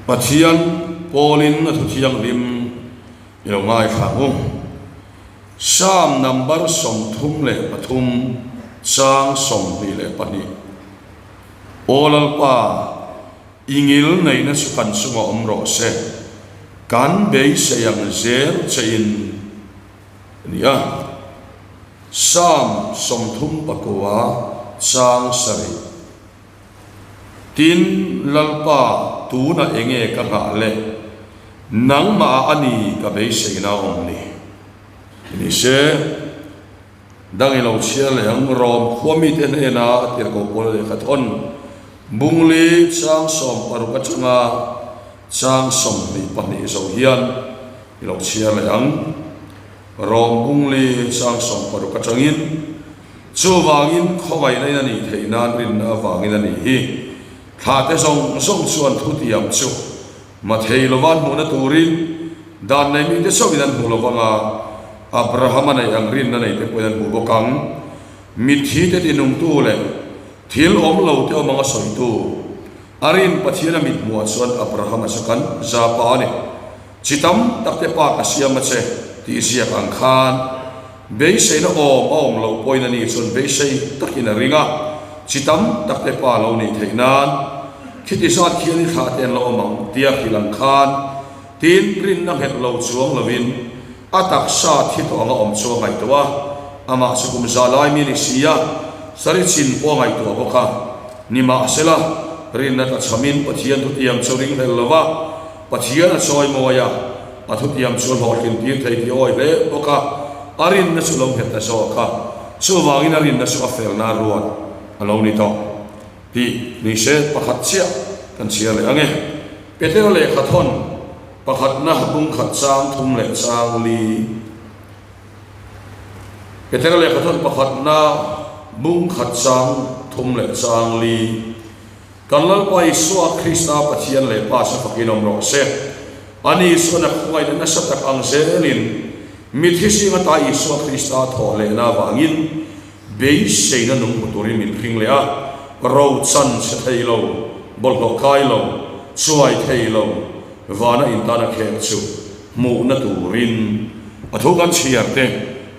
Pathian pawlin a thu thianghlim i lo ngaithla ang u. Psalm number 33 chang 22. Aw Lalpa, i ngil neihna chu kan chungah awm rawh se, kan beisei ang zel chein a ni a. Psalm 39 chang 7. Tin, Lalpa, tunah enge ka nghah le? Nangmah ah a ni ka beiseina awm ni. Ni se, dang i lo chhiar leh ang, Rom khua mite hnena tirhkoh pawl lehkha thawn Bungli chang 60 atanga chang 22 zo hian i lo chhiar leh ang. Rom Bungli chang 60 atangin. Chuvangin khawngaihna in a nih theih nan rinna avangin a nih hi. Thlahte zawng zawng chuan thutiam chu mathei lova an hmuhna turin dan nei mite chauhin an hmu lo vang a, Abrahama neih ang rinna neite pawhin an hmu bawk ang. Mitthite tinungtu leh thil awm lote awm anga sawitu a rin Pathiana mithmuhah chuan Abrahama chu kan zapa a ni. Chi tam takte pa ka siam a che tih ziak ang khan beiseina awm a awm loh pawhin a ni chuan beisei takin a ring a, chi tam takte pa lo nih theih nan khiti zat khian i thlah te an lo awm ang tia hrilh ang khan tin rinna nghet lo chuang lovin a taksa thi tawh anga awm chu a ngaihtuah a, amah chu kum za lai mi a ni si a, sari chin pawh a ngaihtuah bawk a, nimahsela rinna tlachhamin Pathian thutiam chu ringhlel lo va. Pathian a sawi mawi a, a thutiam chu a hlawhtlin tir thei tih a awi hle bawk a, a rinna chu lo nghet ta zawk a, chuvangin a rinna chu a felna ruat a lo ni tawh tih ni se pakhat chiah kan chhiar leh ang e. Petera lehkha thawn pakhatna bung khat chang thum leh chang li. Petera lehkha thawn pakhatna bung khat chang thum leh chang li. Kan Lalpa Isua Krista Pathian leh Pa chu fakin awm rawh se. Ani chuan a khawngaihna nasa tak ang zelin mithi zing ata Isua Krista thawh lehna avangin beiseina nung hmu turin min hring leh a, ro chan chhe thei lo, bawlhhlawh kai lo, chuai thei lo, vana intana khek chu hmuhna turin a thu kan chhiar te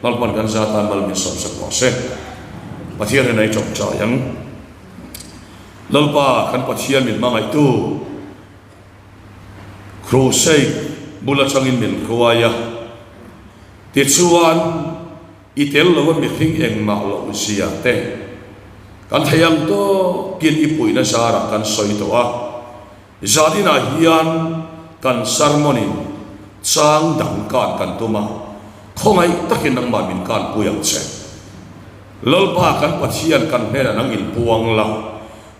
Lalpan kan za tan mal min sawmsak rawh se. Pathian rinai tawngtai ang. Lalpa kan Pathian min hmangaihtu Crusade bul atangin min hruai a, tichuan i tel lo a mihring engmah loh zia te kan thei ang tawkin i puihna zarah kan sawi tawh a, zaninah hian kan sermon in chang dang kan kan tum a, khawngaih takin nangmah min kanpui ang che. Lalpa kan Pathian kan hnenah nang inpuang la,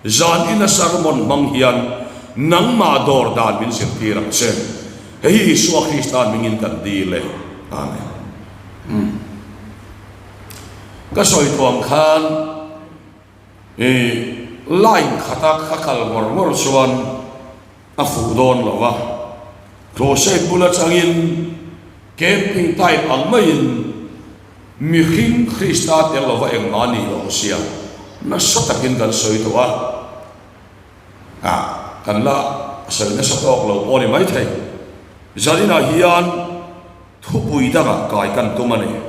zan ina sermon hmang hian nangmah dawr dan min zirtir ang che. Hei hi Isua Krista hmingin kan dil e. Amen. Umm. Ka sawi tawh ang khan i line khata ka kal ngawr ngawr chuan a fuh dawn lo va. Crusade bul atangin camping type ang maiin Mihring Krista tel lova engmah a nih loh sia, nasa takin kan sawi tawh a, ah, kan la sawi nasa tawk lo pawh a ni maithei. Zaninah hian thupui dangah kai kan tum a ni.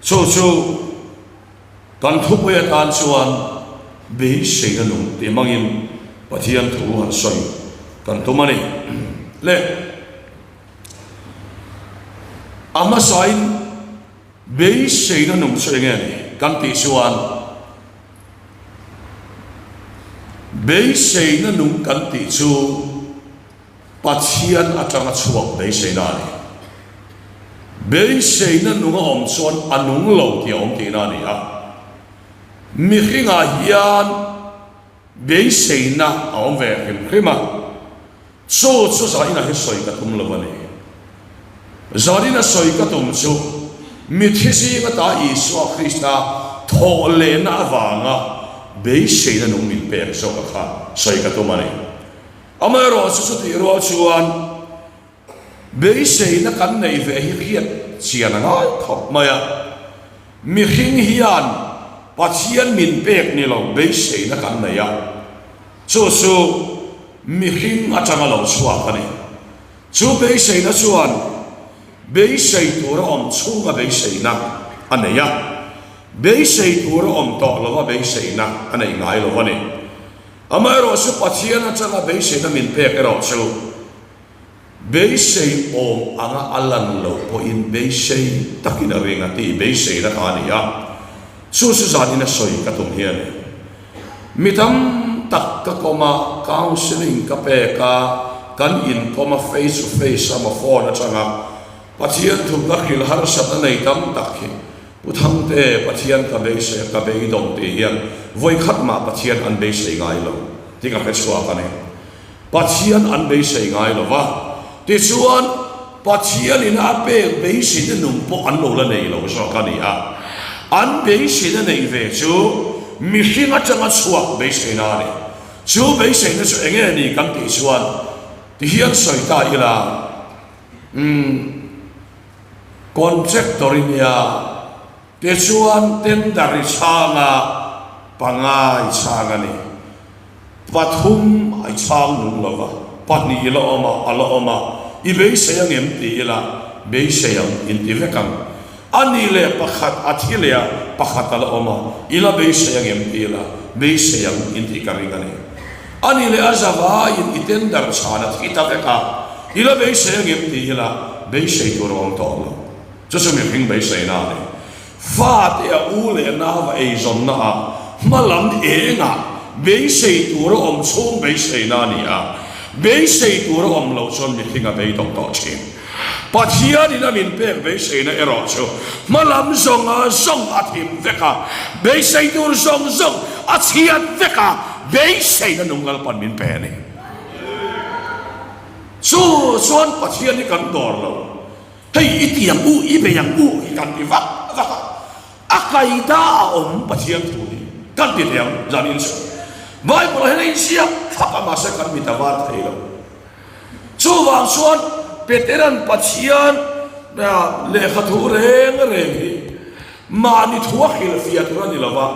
Chu chu kan thupui atan chuan beiseina nung tih hmangin Pathian thu han sawi kan tum a ni. Le. A hmasain beiseina nung chu enge ni kan tih chuan beiseina nung kan tih chu Pathian atanga chhuak beiseina a ni. Beiseina nung a awm chuan a nung lo tih a awm tihna a ni a. Mihringah hian beiseina a awm ve hrim hrim a. Chu chu Zaina hi sawi ka tum lo a ni. Zaina sawi ka tum chu mithi zing ata Isua Krista thawh lehna avanga beiseina nung min pek zawk a kha sawi ka tum a ni. Amaherawhchu chutih rual chuan beiseina kan neih ve hi hriat chian a ngai khawp mai a. Mihring hian Pathian min pek ni lo beiseina kan nei a. Chu chu. mihring atanga lo chhuak a ni. Chu beiseina chuan beisei tur a awm chhunga beiseina a nei a, beisei tur a awm tawh lova beiseina a nei ngai lo a ni. Amaherawhchu Pathian atanga beiseina min pek erawh chu Beisei awm anga a lan loh pawhin beisei takin a ring a tih beiseina kha a ni a, chu chu zanin a sawi ka tum hi a ni. Mi tam tak ka kawm a, counselling ka pek a, kan inkawm a face to face a maw phone atanga Pathian thu ka hrilh harsatna nei tam tak hi Pu Thangte, Pathian ka beisei a, ka beidawng tih hian vawikhat mah Pathian an beisei ngai lo tih ka hrechhuak a ni. Pathian an beisei ngai lo va, tichuan Pathianin a pek beiseina nung pawh an lo la nei lo zawk a ni a. An beiseina neih ve chu mihring atanga chhuak beiseina a ni. Chu beiseina chu eng nge ni kan tih chuan tihian sawi ta ila, umm, contractor i nia, tichuan tender i chhang a, panga i chhang a ni. Pathum i chhang nung lo va, pahnih i la awm a, a la awm a, i beisei ang em ti ila, beisei ang inti vek ang. A nih leh pakhat a thi leh a, pakhat a la awm a, i la beisei ang em ti ila, beisei ang intih ka ring a ni. A nih leh a zavaiin i tender chhan a thi ta vek a, i la beisei ang em ti ila, beisei tur a awm tawh lo. Chu chu mihring beiseina a ni. Fate a u leh nau a eizawnna ah hma lam engah beisei tur a awm chhung beiseina a ni a, beisei tur a awm loh chuan mihring a beidawng tawh thin. Pathianin a min pek beiseina erawh chu hma lam zawng a zawng a thim vek a, beisei tur zawng zawng a chhiat vek a, beiseina nung Lalpan min pe a ni. Chu chuan Pathian hi kan dawr lo. Hei i ti ang u, i bei ang u hi kan ti vak vak a, a kaida a awm Pathian thu hi kan ti thei ang zan in chu. Bible ah hian a inziak thlap a mahse kan mit a var thei lo. Chuvang chuan Petera'n Pathian lehkha thu reng reng hi mahni thu a hrilhfiah tur a ni lo va,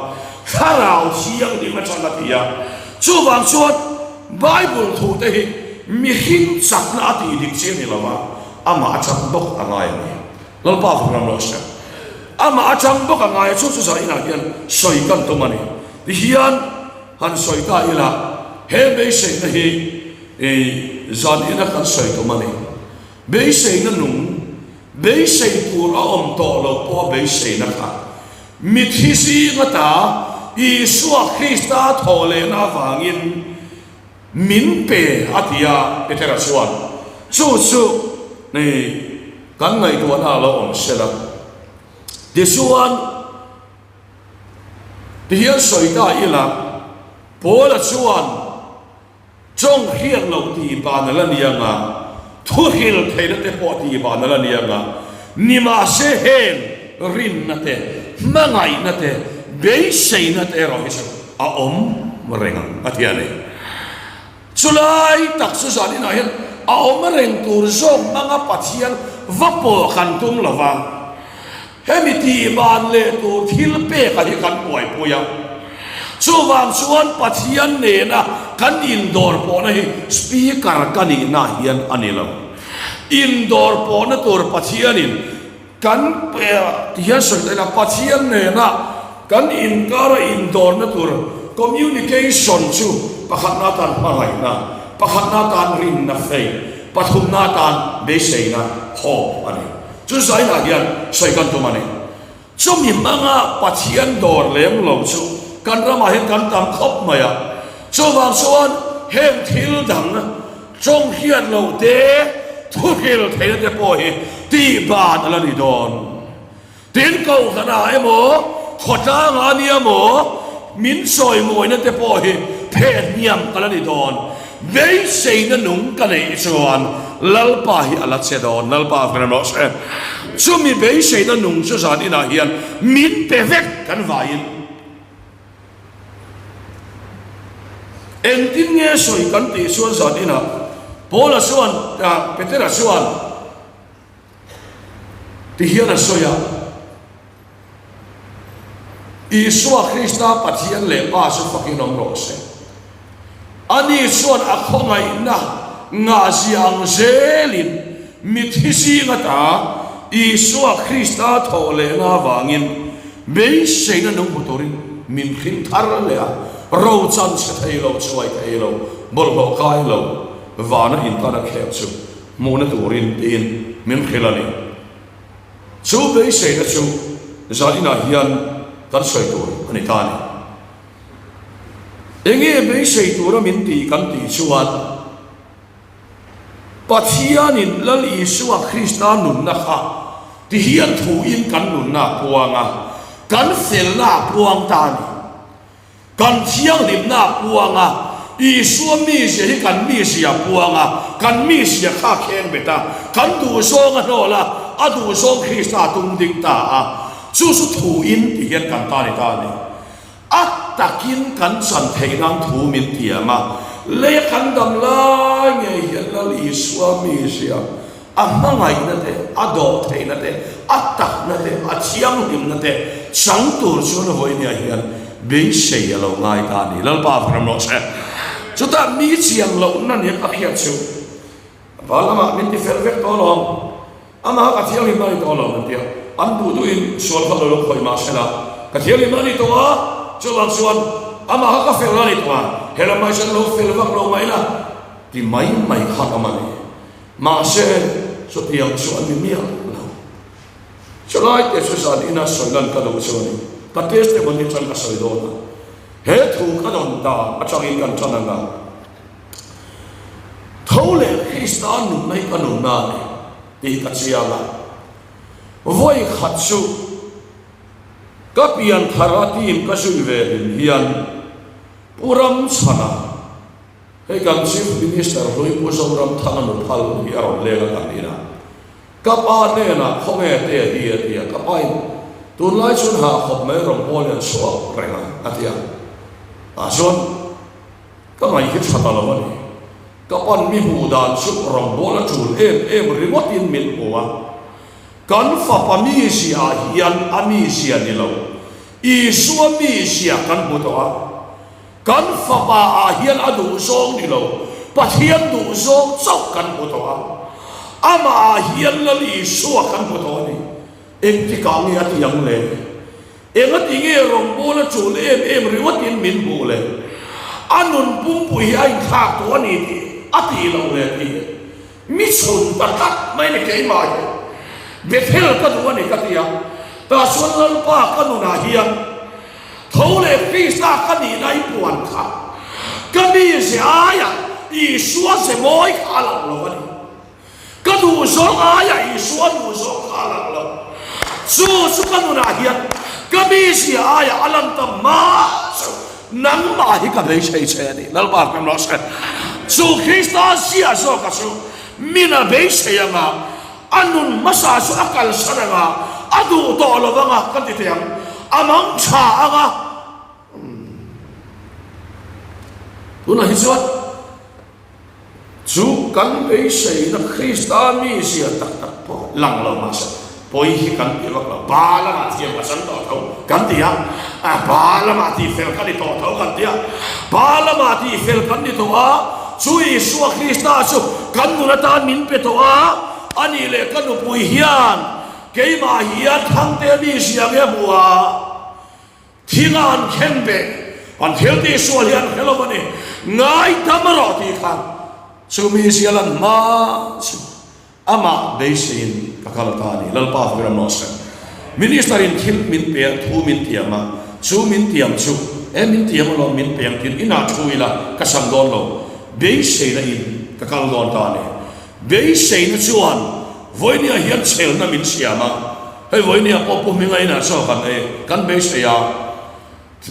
Thlarau Thianghlim atang a ti a. Chuvang chuan Bible thu te hi mihring chakna a tih dik chi a ni lo va, Amah atang bawk a ngai a ni. Lalpa vang ram rawh se. Amah atang bawk a ngai a, chu chu zah inah hian sawi kan tum a ni. Tihian han sawi ta ila, he beiseina hi zan ina kan sawi tum a ni. Beiseina nung, beisei tur a awm tawh lo pawh a beiseina kha mithi zing ata Isua Krista thawh lehna avangin, Min pe a ti a, Petera chuan, Chu chu kan ngaihtuahna a lo awm sel a. Tichuan, tihian sawi ta ila, Paula chuan tawng hriat loh tih ban a la ni ang a, thuhril theihna te pawh tih ban a la ni ang a, nimahse heng rinna te, hmangaihna te, beiseina te erawh hi chu a awm reng ang a ti a ni. Chulai tak chu zan inah hian a awm reng tur zawk hmanga Pathian va pawh kan tum lo va, hemi tihban leh tur thil peka hi kan buaipui a. Chuvang chuan Pathian nena kan indawr pawhna hi speaker ka nihna hian a ni lo. Indawr pawhna tur Pathianin Kan ti hian sawi ta ila, Pathian nena kan inkara indawrna tur communication chu pakhatna atan hmangaihna, pakhatna atan rinna, faith, pathumna atan beiseina, hope, a ni. Chu zainah hian sawi kan tum a ni. Chumi hmanga Pathian dawr lem lo chu kan ramah hian kan tam khawp mai a. Chuvang chuan heng thil dang Tawng hian lo te, thuhril theihna te pawh hi tihban a la ni dawn. Tin, kohhranah emaw, khawtlangah a nia maw, min chawimawina te pawh hi pheh hniam ka la ni dawn. Beiseina nung ka neih chuan Lalpa hi a la che dawn. Lalpa a ram rawh se. Chumi beiseina nung chu zan inah hian min pe vek kan vaiin. Engtin nge sawi kan tih chuan zan inah Paula chuan, Petera chuan ti hian a sawi a, Isua Krista Pathian leh Pa chu fakin awm rawh se. Ani chuan a khawngaihna ngahzia ang zelin mithi zing ata Isua Krista thawh lehna avangin beiseina nung hmu turin min hrim thar leh a, ro chan chhe thei lo, chuai thei lo, bawlhhlawh kai lo, vana intan a khek chu hmuhna turin tiin min hrilh a ni. Chu beiseina chu zaninah hian kan sawi tur a ni ta a ni. Enge beisei tura min tih kan tih chuan Pathianin Lal Isua Krista nunna kha tihian thuin kan nunna a puang a, kan felna a puang ta a ni. Kan thianghlimna a puang a, Isua mizia hi kan mizia a puang a, kan mizia kha a kheng bet a, kan duhzawng a hnawl a, a duhzawng Krista a tum ding ta a, chu chu thuin tihian kan ta ni ta a ni. A takin kan chan theih nan thu min tiam a, lei a kan dam lai ngei hian Lal Isua mizia, a hmangaihna te, a dawh theihna te, a takna te, a thianghlimna te chang tur chuan vawinia hian beisei a lo ngai ta a ni. Lalpa vawram rawh se. Chutah mi chiang lohna nia ka hriat chu Val lamah min ti fel vek tawh alawm. Amah ka thianghlim a ni tawh lo an ti a, an duh duhin sual kha lo lo khawih mah se la, ka thianghlim a ni tawh a, chuvang chuan amah kha ka fel a ni tawh a, he lam mai chuan lo fel vak lo mai la ti mai mai kha awm a ni. Mahse, chutiang chu an ni miah lo. Chulai te chu zan ina sawi lan ka duh chu a ni. Ka testimony atang ka sawi dawn a, he thu ka dawn dan atangin kan tan ang a. Tho leh Krista nunna hi ka nunna a ni tih hi ka chiang a. Vawi khat chu ka pian thar a team ka zui ve hlim hian Pu Ramchhana, hei kan Chief Minister hlui Pu Zoramthanga nuphal hi a rawn leng a kan inah. Ka pa hnenah khawnge te hi a ti a, ka pa in tunlai chuan hah khawp mai rawn pawl hian chhuak reng a a ti a. Tah chuan. Ka ngaih hi tha ta lo a ni. Ka pan mi hmuh dan chu rawngbâwl a ṭul em em ringawtin min hmu a. Kan fapa mizia ah hian a mizia ni lo, Isua mizia kan hmu tawh a. Kan fapa ah hian a duhzawng ni lo, Pathian duhzawng chauh kan hmu tawh a. Amah ah hian Lal Isua kan hmu tawh a ni. Engtikah nge a ti ang le? Engati nge rawngbâwl a chul em em ringawtin min hmuh le? A nun pumpui hi a inthlâk tawh a ni tih a tih loh le tih hi mi chhun ta tlat mai ni keimah hi Bethel ka duh a ni ka ti a, tah chuan Lalpa ka nunah hian tho leh Krista ka nihna i puan kha ka mize aiah Isua ze mawi kha a lang lo a ni. Ka duh zawng aia Isua duh zawng kha a lang lo. Chu chu ka nunah hian ka mizia aia a lan ta mah chu nangmah hi ka beisei che a ni. Lalpa kan rawh se. Chu Krista zia zawka chu min a beisei anga, a nun hmasa chu a kalsan anga, a duh tawh lo anga kan ti thei ang, a mang tha anga. Tunah hi chuan. Chu kan beiseina Krista mizia tak tak pawh lang lo mahse pawi hi kan ti vak lo. Ba lamah thiam ka chan tawh tho kan ti a, ba lamah tihfel ka ni tawh tho kan ti a, ba lamah tihfel kan ni tawh a, chu Isua Krista chu kan nun atan min pe tawh a, a nih leh ka nupui hian keimah hian Thangtea mizia nge hmu a? Thila an khen beh, an thil tih sual hi an hre lo a ni. Ngaidam rawh tih kha chu mi zial an hma chu amah beiseiin ka kal ta a ni. Lalpa Viram rawh se. Minister in thil min pe a, thu min tiam a, chu min tiam chu e min tiam alawm min pe ang tiin inah thu ila ka chhan dawn lo. Beiseina in ka kal dawn ta a ni. Beiseina chuan vawinia hian chhelna min siam a. Hei vawinia pawh Pu Hminga inah chaw kan ei, kan beisei a,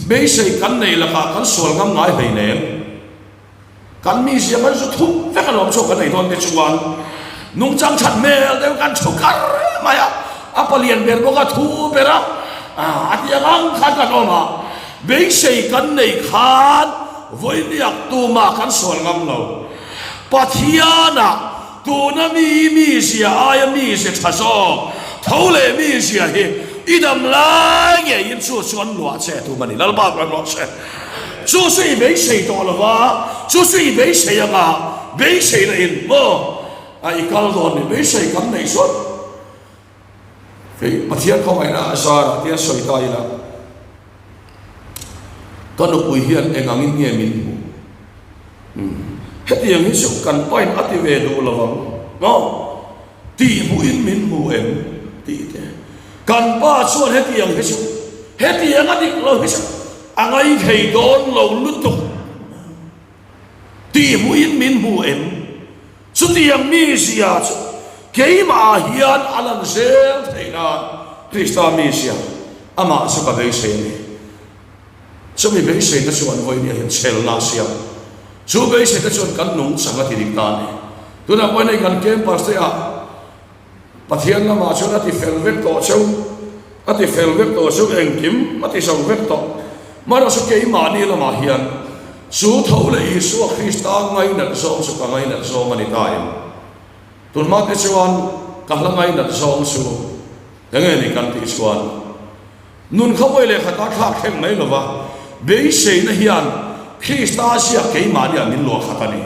beisei kan neih lakah kan sual ngam ngai hleinem. Kan mizia kan zu thup vek alawm chaw kan ei dawn te chuan nungchang that hmel deuh kan thu kar mai a, a palian ber bawk a, thu ber a, a ti ang ang khan kan awm a, beisei kan nei khan vawiniak tumah kan sual ngam lo. Pathianah Tuna mi mizia aia mizia tha zawk, tho leh mizia hi i dam lai ngeiin chu chu an luah che tum a ni. Lalpa kan rawh se. Chu chu i beisei tawh lo va, chu chu i beisei anga beiseina in maw a i kal dawn ni beisei kan nei chuan hei Pathian khawngaihna a zarah tia sawi ta ila ka nupui hian eng angin nge min hmuh? Umm hetiang hi chu kan pain a ti ve duh lo ang maw? Tih hmuhin min hmu em? tih te. Kan pa chuan hetiang hi chu hetiang a dik lo hi chu a ngaithei dawn lo lutuk. Tih hmuhin min hmu em? Chutiang mizia chu keimah ah hian a lan zel theih nan Krista mizia amah chu ka beisei a ni. Chumi beiseina chuan vawinia hian chhelna a siam. Chu beiseina chuan kan nungchang a ti dik ta a ni. Tunah pawhin hei kan campus te ah Pathian lamah chuan a ti fel vek tawh cheu, a ti fel vek tawh cheu, engkim a ti zo vek tawh. Mahse keimahni lamah hian chu tho leh Isua Krista ngainat zawng chu ka ngainat zawng a ni ta em? Tunhma te chuan ka hla ngainat zawng chu enge ni kan tih chuan Nun kha vawi leh khatah thlak thleng mai lova, beiseina hian Krista ziak keimahniah min luah khat a ni.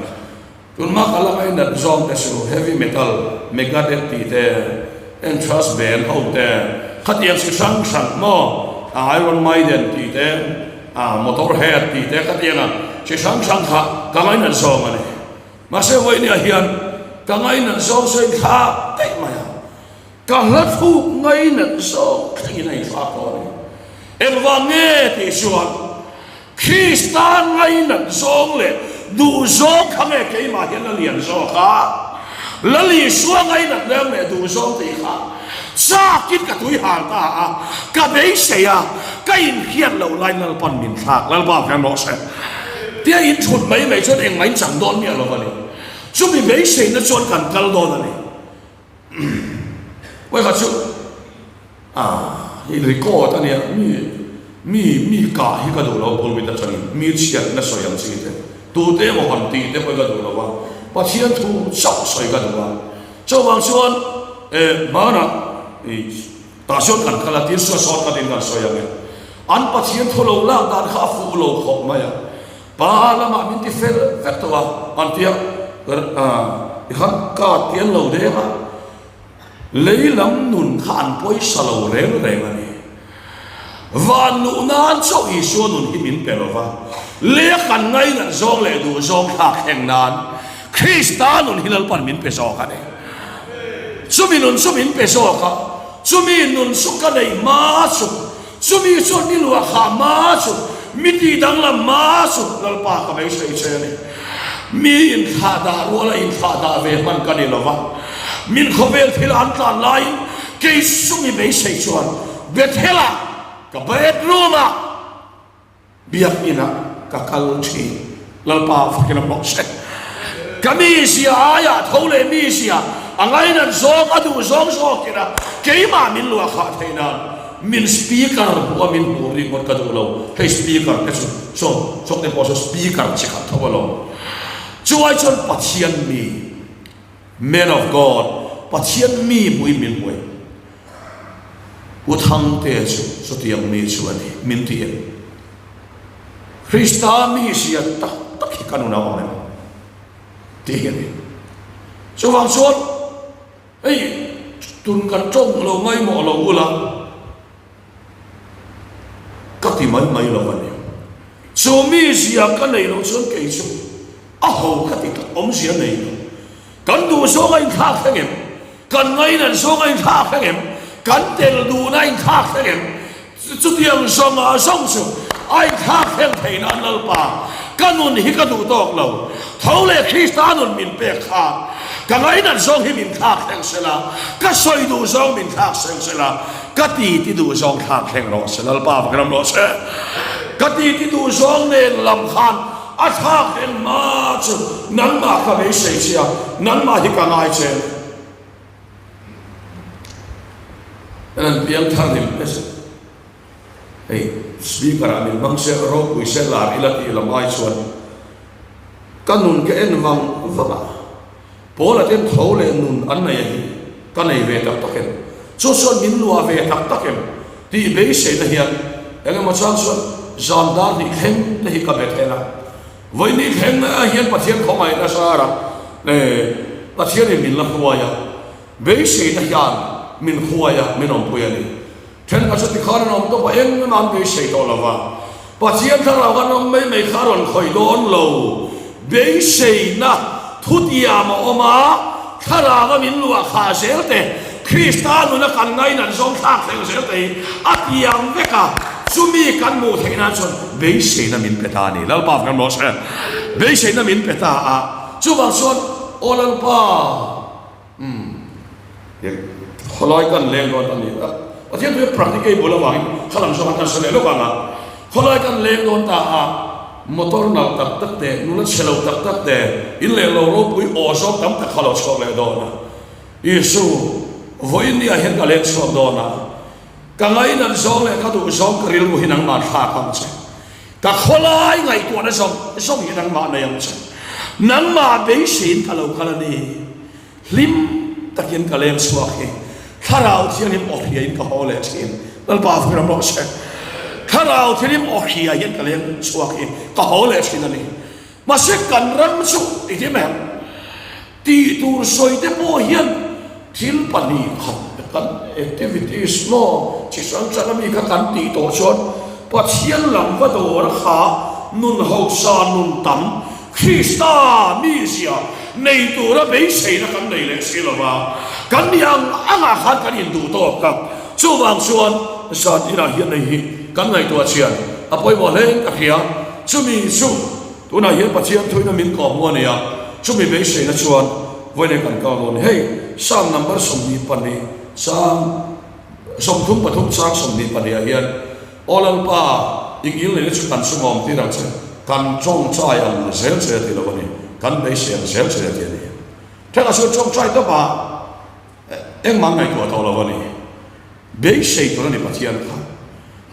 Tunhma ka la ngainat zawng te chu heavy metal, Megadeth tih te, Anthrax band ho te, khatiang chi hrang hrang maw, Iron Maiden tih te, Motorhead tih te khatianga chi hrang hrang kha ka ngainat zawng a ni. Mahse vawinia hian ka ngainat zawng sawi thlak daih mai a. Ka hla thluk ngainat zawk thlengin a inthlak tawh a ni. Engvang nge tih chuan Krista ngainat zawng leh duh zawng kha nge keimah hian la lian zawk a, Lal Isua ngainat leng leh duh zawng tih kha chakin ka tui hal ta a, ka beisei a, ka inhriat loh laiin Lalpan min thlak, Lalpa hian rawh se. Tia inthut mai mai chuan engmah in chang dawn miah lo a ni. Chumi beiseina chuan kan kal dawn a ni. Vawikhat chu ah hi record a nia mi mi mi kah hi ka duh lo pulpit atangin mi chhiatna sawi ang chi te tute emaw han tih te pawh hi ka duh lo va Pathian thu chauh sawi ka duh a chuvang chuan eh hmanah ih tah chuan kan kal a tin saw sawn ka tin kan sawi ang e an Pathian thu lo lak dan kha a fuh lo khawp mai a. Pa lamah min ti fel vek tawh a, an ti a, i khan card ti an lo deng a, lei lam nun kha an pawisa lo reng reng a ni. Van luh nan chauh Isua nun hi min pe lo va, lei a kan ngainat zawng leh duh zawng thlak thleng nan Krista nun hi Lalpan min pe zawk a ni. Chumi nun chu min pe zawk a, chumi nun chu ka nei hma chu Chumi chuan mi luah kha ma chu, mi ti danglam ma chu Lalpa ka beisei che a ni. Mi inthlah dah ruala inthlah dah ve hman ka ni lo va, min khawvel thil an tlan laiin kei chu mi beisei chuan Bethel-ah ka bedroom-ah Biakinah ka kal thin. Lalpa fakin a hlawh se. Ka mizia aiah tho leh mizia a ngainat zawng a duh zawng zawkin a keimah min luah khah theih nan min speaker hmuh a min hmuh ringawt ka duh lo. Hei speaker te chu saw chawk te pawh saw speaker chi khat tho alawm. Chu ai chuan Pathian mi Man of God, Pathian mi hmuhin min hmuai. Pu Thangtea chu chutiang mi chu a ni, min ti em? Krista mizia tak tak hi ka nun a awm em? Tih hi a ni. Chuvang chuan hei tun kan tawng lo ngaimawh lo ula ka ti mai mai lo a ni. Chu mizia ka nei loh chuan kei chu a ho ka ti tak awmzia nei lo. Kan duh zawng a inthlak thleng em? Kan ngainat zawng a inthlak thleng em? Kan tel duhna a inthlak thleng em? Chutiang zawng ah zawng chu a inthlak thleng thei nan Lalpa, ka nun hi ka duh tawk lo. Tho leh Krista nun min pek kha ka ngainat zawng hi min thlak thleng sela, ka sawi duh zawng min thlak thleng sela, Ka ti ti duh zawng thlak thleng rawh se, Lalpa va ram rawh se. Ka ti ti duh zawng nen lam khan a thlak thleng hma chu nangmah ka beisei che a, nangmah hi ka ngai che. Kan an piang thar hlim te chu hei speaker ah min hmang se ropui se lar ila tih lam ai chuan ka nun ka en vang vang a. Paula ten tho leh nun an nei a hi ka nei ve tak tak em? Chu chuan min luah ve tak tak em? Tih beiseina hian eng emaw chang chuan. zan dar hnih thleng te hi ka be then a. Vawiin thleng hian Pathian khawngaihna zara Pathianin min la hruai a, beiseina hian min hruai a, min awmpui a ni. Thenkhat chu tikhan an awm tawp a, engmah an beisei tawh lo va. Pathian thlarau khan awm mai mai kha a rawn khawih dawn lo. Beiseina thutiam a awm a, thlarau a min luah khah zel te, Krista nuna kan ngainat zawng thlak thleng zel te hi a tiam vek a, chumi kan hmuh theih nan chuan beiseina min pe ta a ni. Lalpa kan rawh se. Beiseina min pe ta a, chuvang chuan Aw Lalpa, Umm. Khawlai kan leng dawn a ni a. Pathian thu hi practicable avangin kha lam zawng kan sawi leh lawk ang a. Khawlai kan leng dawn ta a, motor nalh tak tak te, nula chhe lo tak tak te, in leh lo ropui aw zawng tam tak kha lo chhuak leh dawn a. Isu, vawiin ni ah hian ka leng chhuak dawn a. Ka ngainat zawng leh ka duh zawng ka rilru hi nangmah thlak ang che. Ka khawlai ngaihtuahna zawng zawng hi nangmah nei ang che. Nangmah beiseiin ka lo kal a ni. Hlim takin ka leng chhuak hi Thlarau Thianghlim aw hriain ka haw leh thin. Lalpa fak ram rawh se. Thlarau Thianghlim aw hria hian ka leng chhuak hi ka haw leh thin a ni. Mahse kan ram chu engtin mai ang? Tih tur sawi te pawh hian thil 2 khat kan activities maw chi hrang hrang ami kha kan tih tawh chuan Pathian lam va dawr a kha nun hausa nun tam Krista mizia nei tura beiseina kan nei leh si lo va, kan ni ang angah khan kan induh tawk a. Chuvang chuan zan inah hian hei hi kan ngaihtuah chian a pawimawh hle ka hria. Chumi chu tunah hian Pathian thuina min kawh hmu a ni a, chumi beiseina chuan vawiin kan kal dawn a ni. Hei Psalm number 22 chang 33 chang 22 ah hian Aw Lalpa, i ngilneihna chu kan chungawm tir ang che, kan tawngtai ang zel che a ti lo a ni, kan beisei ang zel che a ti a ni. Thlenga chuan tawngtai tawp a, engmah ngaihtuah tawh lo a ni. Beisei tur a ni Pathian kha,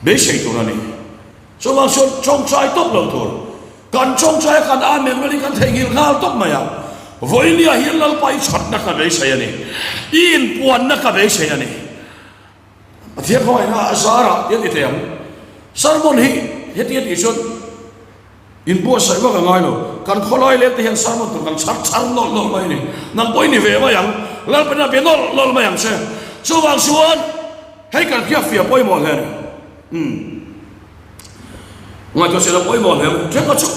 beisei tur a ni. Chuvang chuan tawngtai tawp lo tur, kan tawngtai a kan Amen rualin kan theihnghilh nghal tawp mai a. Vawinia hian Lalpa i chhatna ka beisei a ni, i inpuanna ka beisei a ni. Pathian khawngaihna a zarah ti a ti thei ang. Sermon hi heti a tih chuan inbuatsaih vak a ngai lo. Kan khawlai leng te hian sermon tur kan chhar chhar nawlh nawlh mai a ni. Nang pawh i ni ve mai ang. Lalpan a be nawlh nawlh mai ang che. Chuvang chuan hei kan hriat fiah pawimawh hle a ni. Umm. Ngaihtuah chian a pawimawh hle. Thenkhat chu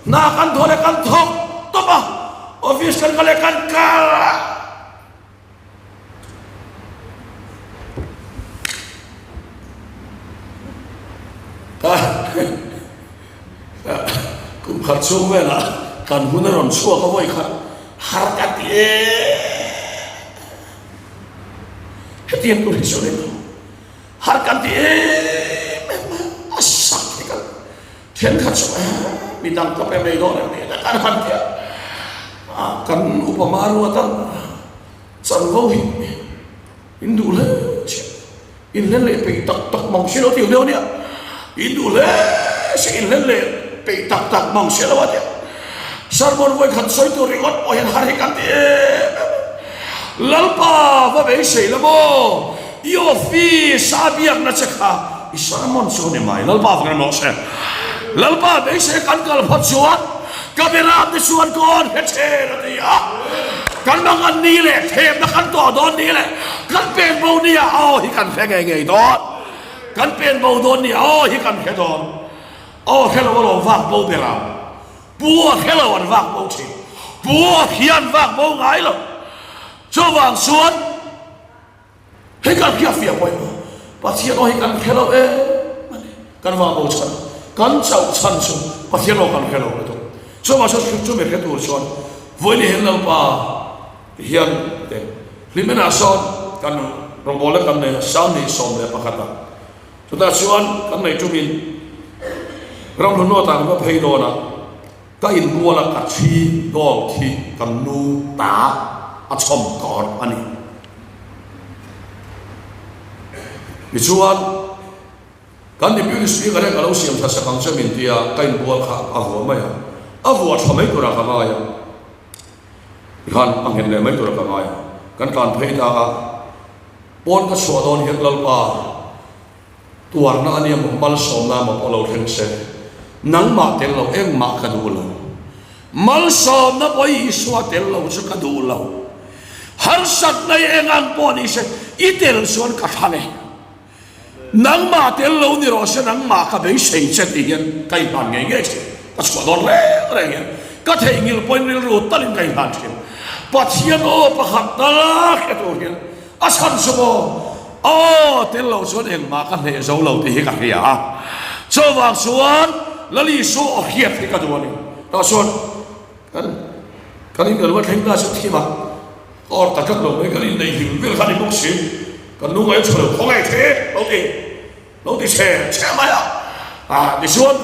hna kan thawh leh kan thawk tawp a, office kan kal leh kan kal a. Kum khat chhung velah kan hun a rawn chhuak a vawi khat har ka ti em hetiang tur hi chu a ni lo har kan ti em em a a sak hi kan thenkhat chu midang ka pe mai dawn em ni kan han ti a kan upa Maruata Chanvo hi in duh hle che, in hlen leh peih tak tak mang si lo tih hleuh ania, in duh hle che in hlen leh peih tak tak mang si lo a tia. Sermon vawi khat sawi tur ringawt pawh hian har hi kan ti em em a. Lalpa va beisei la maw, i office a biakna che kha i sermon chu a ni mai. Lalpa va kan rawh se. Lalpa beisei kan kal phawt chuan Ka beram te chuan kawn he then a ti a, kan mangan ni leh thlemna kan tuah dawn ni leh kan pen bo ni ah aw hi kan hre ngei ngei dawn, kan pen bo dawn ni ah aw hi kan hre dawn, aw hre lo alawm vak bo beram, pu a hre lo an vak bo thin, pu a hian vak bo ngai lo, chuvang chuan. Hei kan hriat fiah pawimawh Pathian aw hi kan hre lo em a ni. Kan vah bo chhan, kan chauh chhan chu Pathian aw kan hre lo lutuk. Chuvang chuan chu chumi hre tur chuan vawiin hian Lalpa hian te hlimenah sawn kan rawngbawlna kan nei a, 21 ah. Chutah chuan kan nei tumin ramhlun atah kan va phei dawn a. Ka inbual a ka thi gold hi ka nu ta a chhawm kawr a ni. Tichuan, kan Deputy Speaker hian ka lo siam tha sak ang che min ti a, ka inbual kha a vuah mai a, a vuah tha mai turah ka ngai a, tikhan a nghet leh mai turah ka ngai a, kan tlan phei ta a, pawn ka chhuah dawn hian Lalpa. Tuarna a nia maw, malsawmna maw pawh lo thleng se, nangmah tel lo engmah ka duh lo. Malsawmna pawh Isua tel lo chu ka duh lo. Harsatna i eng ang pawh ni se, i tel chuan ka thlang e. Nangmah tel lo ni rawh se, nangmah ka beisei che tih hian ka inhlan ngei ngei thin. Ka chhuah dawn reng reng hian ka theihnghilh pawhin rilru talin ka inhlan thin. Pathian aw pakhat tal hre tur hian a chhan chu maw, aw tel lo chuan engmah ka hneh zo lo tih hi ka hria a. Chuvang chuan Lal Isua aw hriat hi ka duh a ni. Tah chuan kan kan in kan va thleng ta chu thim a. Ka awr ta tlat lo mai, kan inneih hlim vel kha ni bawk si, kan lu ngaih tha lo khaw ngei the lo ti lo ti chhe chhe mai a, ah tichuan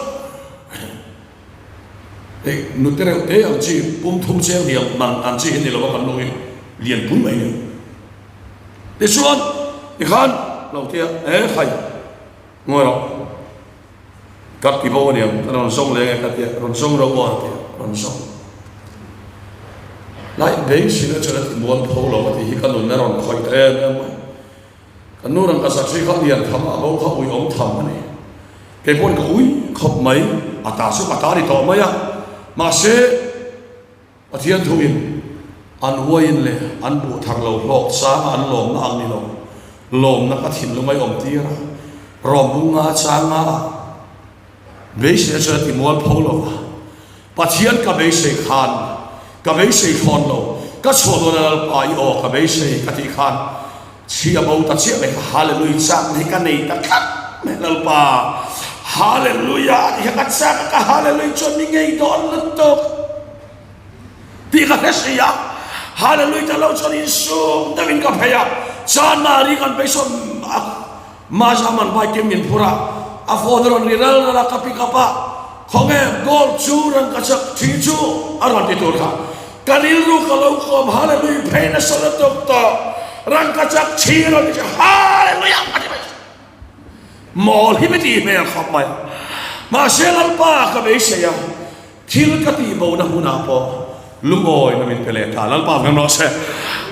hei nute reuh te ang chi pum thum cheng hniam man ang chi hi ni lo a kan lu hi lian pui mai ni tichuan tikhan lo tia e khai ngawi rawh. Ka ti bo aniang, ka rawn zawng leng e ka tia, rawn zawng ro aw a tia, rawn zawng. Lai beiseina chuan a ti mual pho lo a tih hi ka nunna rawn khawih ta em em mai. Ka nu rawn ka zak zui kha lian tham a bo kha ui awm tham a ni. Kei pawhin ka ui khawp mai, a ta chu ka ta ni tawh mai a, mahse, Pathian thuin an uaiin leh an buh thar lo hlawk changa an lawmna ang ni lo, lawmna ka thinlung a awm tir a, rawmbunga changa beiseina chuan a ti mual pho lo va, Pathian ka beisei khan ka beisei thlawn lo, ka chhuah dawn a Lalpa i aw ka beisei ka tih khan chhi a bo ta chiah mai kha Hallelujah chakna hi ka nei ta tlat mai Lalpa Hallelujah tih kha ka chak a ka Hallelujah chuan mi ngei dawn lutuk. Tih ka hre si a, Hallelujah ta lo chuan insum deuhin ka phei a, Chanmari kan phei sawn a, Maza man bike in min phur a, a phone a rawn ri ral ral a, ka pick up a, Khawnge gold chu rang ka chak thi chu a rawn ti tur kha, ka rilru ka lo kawm Hallelujah phei nasa lutuk tawh, rang ka chak thi a rawn ti chu Hallelujah a ti mai. Mawl hi mi tih hmel khawp mai a, mahse Lalpa ka beisei a, Thil ka tih bona hunah pawh lungawina min pe leh ta. Lalpa veng rawh se.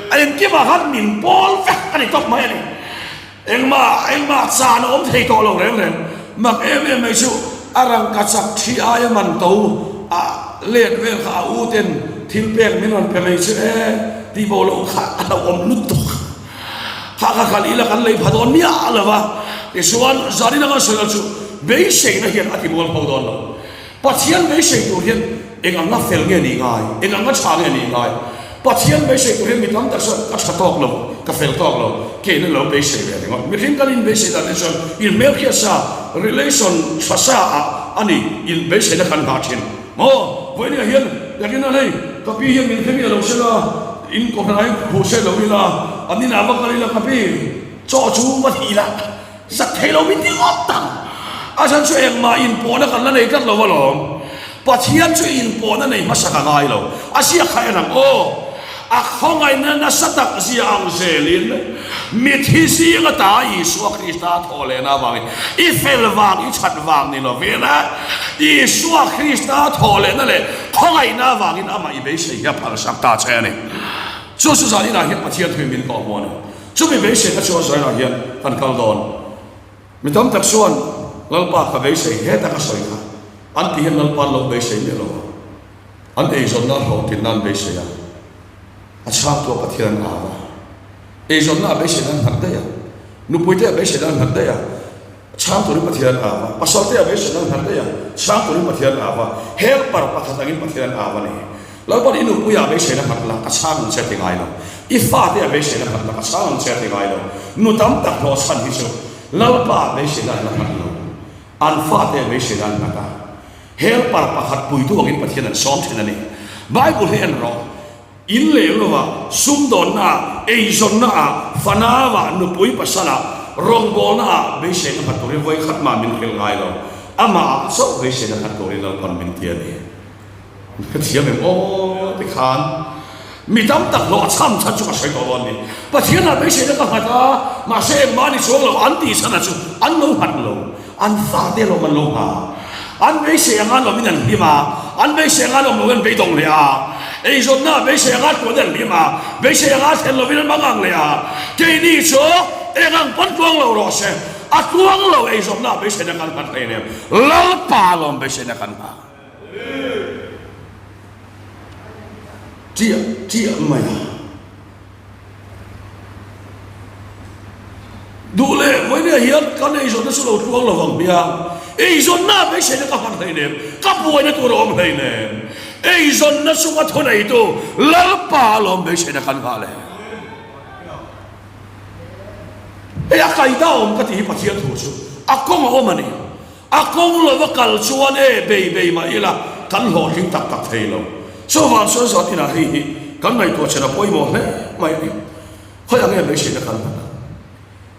A engkimah khan min pawl vek a ni tawp mai a ni. Engmah, engmah chan a awm thei tawh lo reng reng. Mak em em mai chu a rangka chak thi aia man to a let vel kha a u ten thil pek min rawn pe mai chu e tih bo loh kha a lo awm lutuk. Kha kha kal ila kan lei pha dawn miah lo va. Tichuan zanin anga sawi lo chu beiseina hian a ti mual pho dawn lo. Pathian beisei tur hian eng anga fel nge nih ngai? Eng anga tha nge nih ngai? Pathian beisei tur hian mi tam tak chuan ka tha tawk lo, ka fel tawk lo, kein an lo beisei ve ringawt. Mihring kan inbeisei dan te chuan inhmelhriat sa, relation tha sa ah a ni inbeiseina kan nghah thin. Maw? Vawinia hian yakin a hei ka pi hian min hre miah lo se la, in kohhranah hian khuh se lo ila, an inah va kal ila ka pi chaw chu va thih ila. Zak thei lo min ti ngawt ang. A chhan chu engmah inpawhna kan la nei tlat lo alawm. Pathian chu inpawhna nei hmasa ka ngai lo. A ziak kha en ang aw. A khawngaihna nasa tak zia ang zelin mithi zing ata Isua Krista thawh lehna avangin i fel vang i that vang ni lovin Isua Krista thawh lehna leh khawngaihna avangin amah i beisei hi a phalsak ta che a ni. Chu chu zan inah hian Pathian thuin min kawh hmu a ni. Chumi beiseina chuan Zainah hian kan kal dawn. Mi tam tak chuan Lalpa ka beisei he tak a sawi kha an ti hian Lalpa an lo beisei miah lo a, an eizawnna a hlawhtlinna an beisei a, a chhangtu a Pathian an au a, eizawnna a beiseina an nghat daih a, nupuite a beiseina an nghat daih a, chhang turin Pathian an au a, pasalte a beiseina an nghat daih a, chhang turin Pathian an au a, helper pakhat angin Pathian an au a ni. Lalpan i nupuia beiseina nghat la, ka chhang ang che a ti ngai lo. I fate a beiseina nghat la, ka chhang ang che a ti ngai lo. Nu tam tak hlawh chhan hi chu Lalpa beiseina an la nghat lo. An fate a beiseina an nghat a. Helper pakhat puitu angin Pathian an sawm thin a ni. Bible hi en rawh. In leh lovah, sumdawnna ah, eizawnna ah, fanau ah, nupui pasal ah, rawngbawlna ah beiseina nghat turin vawikhat mah min hrilh ngai lo. Amah ah chauh beiseina nghat turin Lalpan min ti a ni. Ka thiam em aw ti khan mi tam tak hlawh a chham chhan chu ka sawi tawh dawn ni. Pathian ah beiseina ka nghat a, mahse engmah ni chuang lo an tih chhan ah chu an lo nghat lo, an fate lawm an lo ngha. An beisei anga lawmin an hlim a, an beisei anga lawm loin an beidawng leh a, eizawnna ah beisei anga tuan an hlim a, beisei anga thlen lovin an mangang leh a. Keini chu eng ang pawn tluang lo rawh se. A tluang lo eizawnna beiseina kan nghat hlei nem. Lalpa lawm beiseina kan nghah. Chiah chiah mai a. Duh leh vawinia hian kan eizawnna chu lo tluang lo vang hmiang. Eizawnna beiseina ka hman hlei nem. Ka buaina tur a awm hlei nem. Eizawnna chunga thuneitu Lalpa lawm beiseina kan nghah leh. Hei a kaida awm ka tih hi Pathian thu chu a kawng a awm a ni. A kawng lova kal chuan e bei bei mah ila kan hlawhtling tak tak thei lo. Chuvang chuan zan inah hei hi kan ngaihtuah chhen a pawimawh hle mai a ni. Khawi ang em beiseina kan hman ang?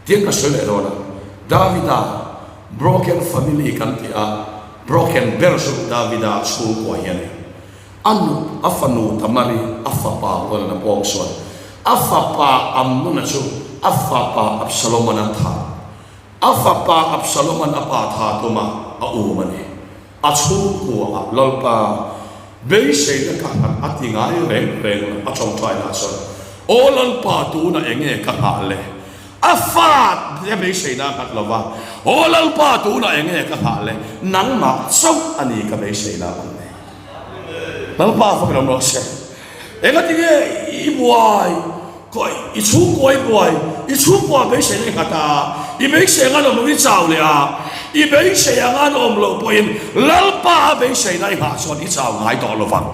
Tiang ka sawi leh dawn a, Davida broken family kan tih a, broken ber chu Davida chhungkua hi a ni. A nu, a fanu Tamari, a fapa Amnona pawng chuan a fapa Amnona chu a fapa Absaloman a thah. A fapa Absaloman a pa tha tuma a um a ni. A chhungkua ah Lalpa beiseina ka nghat a ti ngai reng reng lo. A tawngtaina ah chuan, Aw Lalpa tunah eng nge ka nghah le? A fa te beiseina a nghat lo va, Aw Lalpa tunah eng nge ka nghah le? Nangmah chauh a ni ka beiseina ang le. Lalpa fak ram rawh se. Engati nge i buai, i chhungkua i buai, i chhungkua beiseina i nghat a, i beisei anga an awm loh i chau leh a, i beisei anga an awm loh pawhin Lalpa a beiseina i nghah chuan i chau ngai tawh lo vang.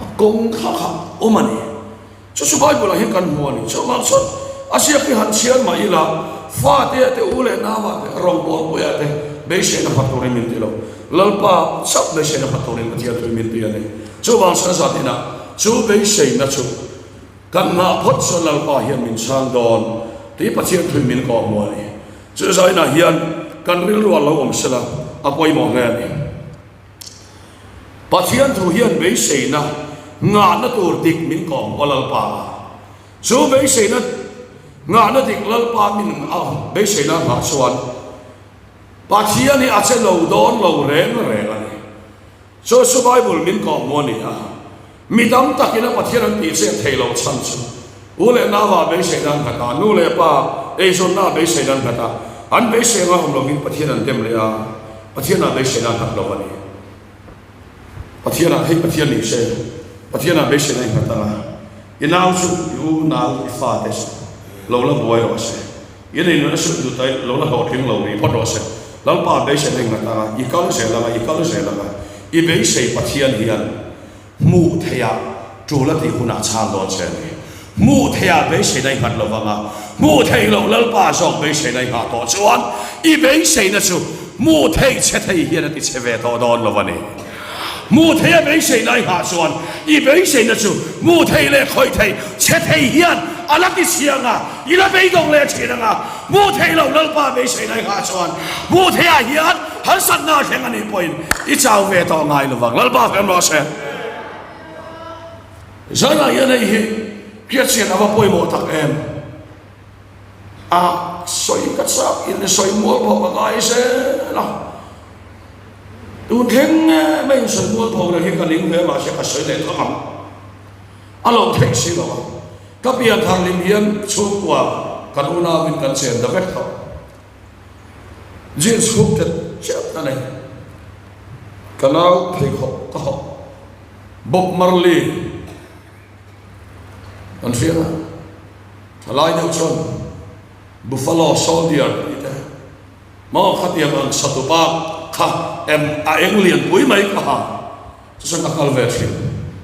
A kawng kha kha awm a ni. Chu chu Bible ah hian kan hmu a ni. Chuvang chuan a ziak hi han chhiar mah ila, fate te, u leh nau ah te, rawngbawlpuia te beiseina hma turin min ti lo. Lalpa chauh beiseina hma turin Pathian tui min ti a ni. Chuvang chuan zat inah chu beiseina chu kan nghah phawt chuan Lalpa hian min chhang dawn tih Pathian tui min kawh hmu a ni. Chu zah inah hian kan rilru ah lo awm sela a pawimawh hle a ni. Pathian thu hian beiseina ngahna tur dik min kawm aw Lalpa. Chu beiseina ngahna dik Lalpa min beiseina nghah chuan Pathian hi a che lo dawn lo reng reng a ni. Chu chu Bible min kawm maw ni a? Mi tam takin a Pathian an tih chet thei lo chhan chu u leh nau ah beiseina an nghat a, nu leh pa eizawnna ah beiseina an nghat a, an beisei anga awm lovin Pathian an dem leh a, Pathian ah beiseina an nghat lo a ni. Pathian ah hei Pathian ni se, Pathian ah beiseina i nghat anga, i nau chu i u nau i fate chu lo la buai rawh se, i nei nuna suh duh ta lo la hlawhtling lo rih phawt rawh se, Lalpa ah beiseina i nghat anga, i kal zel anga, i kal zel anga, i beisei Pathian hian Hmuh theihah tul a tih hunah chhang dawn che a ni. Hmuh theihah beiseina i nghat lo vang a, hmuh theih loh Lalpa zawk beiseina i nghah tawh chuan i beiseina chu hmuh theih che thei hian a ti che ve tawh dawn lo a ni. Hmuh theiha beiseina i nghah chuan i beiseina chu hmuh theih leh khawih theih che thei hian a la ti chhiang a, i la beidawng leh thin ang a. Hmuh theih loh Lalpa beiseina i nghah chuan hmuh theihah hian harsatna a thleng a nih pawhin i chau ve tawh ngai lo vang. Lalpa fem rawh se. Zanah hian hei hi hriatchian a va pawimawh tak em. A sawi ka chak in sawi mual pho ka ngai zel a. Tun thleng nge mai in sawi mual pho reng hi ka ning ve mahse ka sawi leh thang ang. A lo theih si lo a. Ka pian thar lim hian chhungkua kan unauin kan chen ta vek tawh. Jeans hup tet chiah a nei. Ka nau pheikhawk ka hawh. Bob Marley kan hria a, thalai deuh chuan Buffalo Soldier tih te maw khatiang ang satupa kha em a eng lianpui mai ka ha. Chuchuan ka kal ve thin.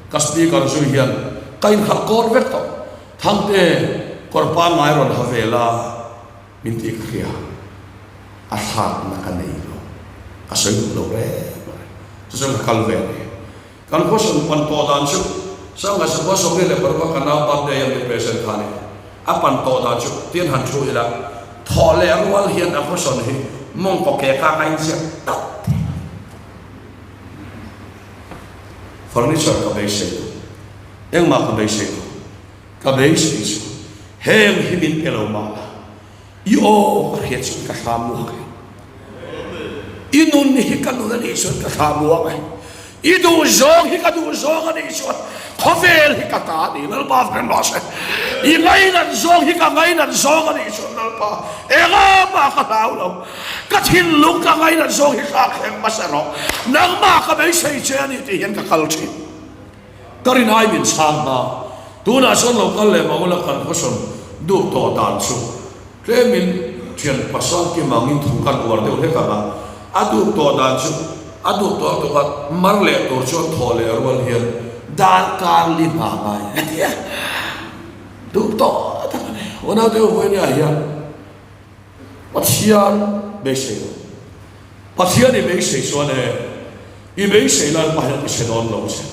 Ka speaker zui hian ka inhalh kawr vek tawh. Thangte, kawr pangngai rawn ha ve la min tih ka hria. A thlakna ka nei lo. Ka sawi duh lo reng reng. Chuchuan ka kal ve a ni. Kan khawsawn pan tawh dan chu Sangha Sakhaw 26 ka nau birthday a min present kha a ni. A pan tawh dan chu tin han thu ila thawh leh rual hian a khawsawn hi mawngkaw ke kak a inziak tak thei. Furniture ka beisei lo, engmah ka beisei lo, ka beisei chu heng hi min pe lo mah la, i aw ka hriat chuan ka hram uak e, i nun hi ka nun a nih chuan ka hram uak e. I duh zawng hi ka duh zawng a nih chuan khawvel hi ka ta a ni Lalpa vek rawh se. I ngainat zawng hi ka ngainat zawng a nih chuan Lalpa engah ka hlau lo. Ka thinlung ka ngainat zawng hi thlak thleng hmasa rawh. Nangmah ka beisei che a ni tih hian ka kal thin. Ka rin ai min chhang hma. Tunah chuan lo kal leh mah ula kan khawsawn duh tawh dan chu tlemin thian pasal kim angin thu kan uar deuh hlek ang a, a duh tawh dan chu a duh tawh tuk a, mar leh tur chuan thaw leh rual hian darkar li hma ngai a ti a, duh tawh tak a ni. Unaute u vawinia hian Pathian beisei lo. Pathian i beisei chuan e, i beisei Lalpa hian i chhe dawn lo che.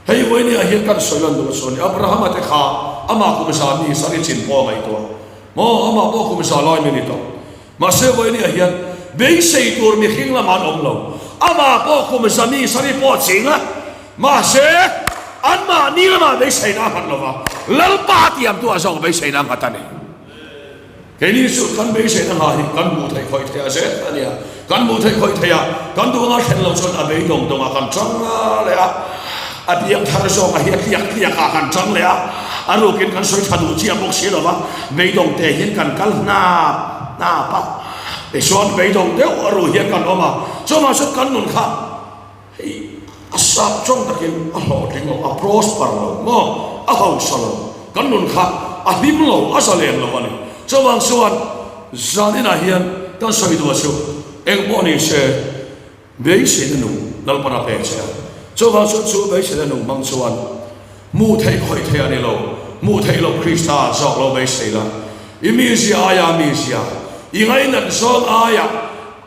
Hei vawinia hian kan sawi lan duh chuan Abrahama te kha amah kum za mi sari chin pawh a ngaihtuah maw? Amah pawh kum za lai mi ni tawh. Mahse vawinia hian beisei tur mihring lamah an awm lo. Amah pawh kum za mi sari pawh a ching a, mahse anmahni lamah beiseina a nghat lo va, Lalpa tiamtu ah zawk beiseina a nghat a ni. Keini chu kan beiseina hna hi kan hmuh theih khawih theih a zel a nia. Kan hmuh theih khawih theih a, kan duh anga thlen lo chuan a beidawng dawngah kan tang leh a, a piang thar zawkah hi a tliak tliakah kan tang leh a, a rukin kan sawi tha duh chiah bawk si lo va, beidawng te hian kan kal hnap hnap a, tichuan beidawng deuh a ruh hian kan awm a, chuvang chuan kan nun kha Hei a sap tawng takin a hlawhtling lo, a prosper lo maw, a hausa lo, kan nun kha a hlim lo, a zalen lo a ni. Chuvang chuan zaninah hian kan sawi duh a chu eng pawh ni se beiseina nung Lalpan a pe che a. Chuvang chuan chu beiseina nung hmang chuan hmuh theih khawih theih a ni lo, hmuh theih loh Krista zawk lo beisei la, i mizia aia mizia, i ngainat zawng aia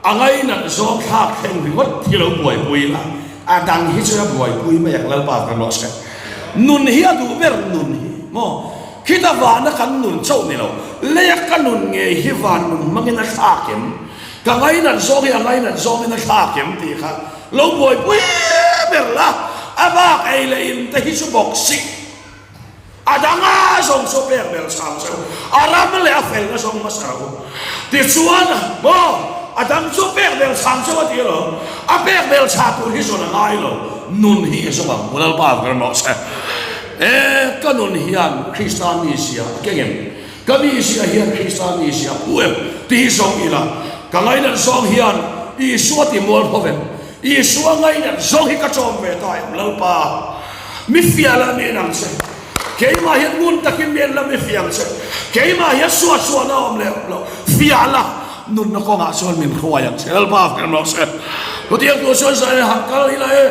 A ngainat zawng thlak thleng ringawt hi lo buaipui ila, a dang hi chu a buaipui mai ang Lalpa kan rawh se. Nun hi a duh ber nun hi maw? Khita vana kan nun chauh ni lo, leia ka nun ngei hi van nun hmangin a thlak em? Ka ngainat zawng hi a ngainat zawngin a thlak em tih kha lo buaipui ber la, a bak ei leh in te hi chu bawk sik. A dang a zawng chu pek ber chang cheu, a ram leh a felna zawng hmasa rawh u. Tichuan, maw, a dang chu pek ber chang cheu a ti alawm. A pek ber chah tur hi zawn a ngai lo, nun hi i zawng ang, u Lalpa ka rawh se. E, ka nun hian Krista mizia a keng em? Ka mizia hian Krista mizia a phu em? Tih hi zawng ila, ka ngainat zawng hian Isua ti mual tho vek. Isua ngainat zawng hi ka chawm ve ta em Lalpa? Mi fiah la mi en ang che. Keimah hian ngun takin mi en la mi fiah ang che. Keimah hian suah suahna a awm leh awm lo fiah la nunna kawngah chuan min hruai ang che. Lalpa fak rawh se. Chutiang tur chuan zai han kal ila e.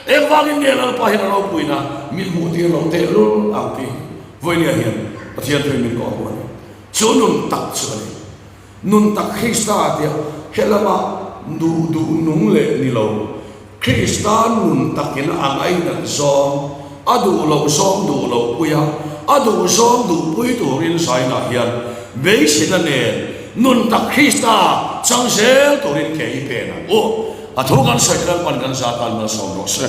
Engvangin nge Lalpa hian a ropuina min hmuh tir lo tehlul ang tih vawinia hian Pathian thuin min kawh hmuh a ni. Chu nun tak chu a ni. Nun tak Krista tia helama duh duh nung leh ni lo, Krista nun takin a ngainat zawng, a duh loh zawng duh loh pui a, a duh zawng duh pui turin zainah hian beiseina nen nun tak Krista chang zel turin ke i pen ang u. A thu kan sawi te Lalpan kan zat tan malsawm rawh se.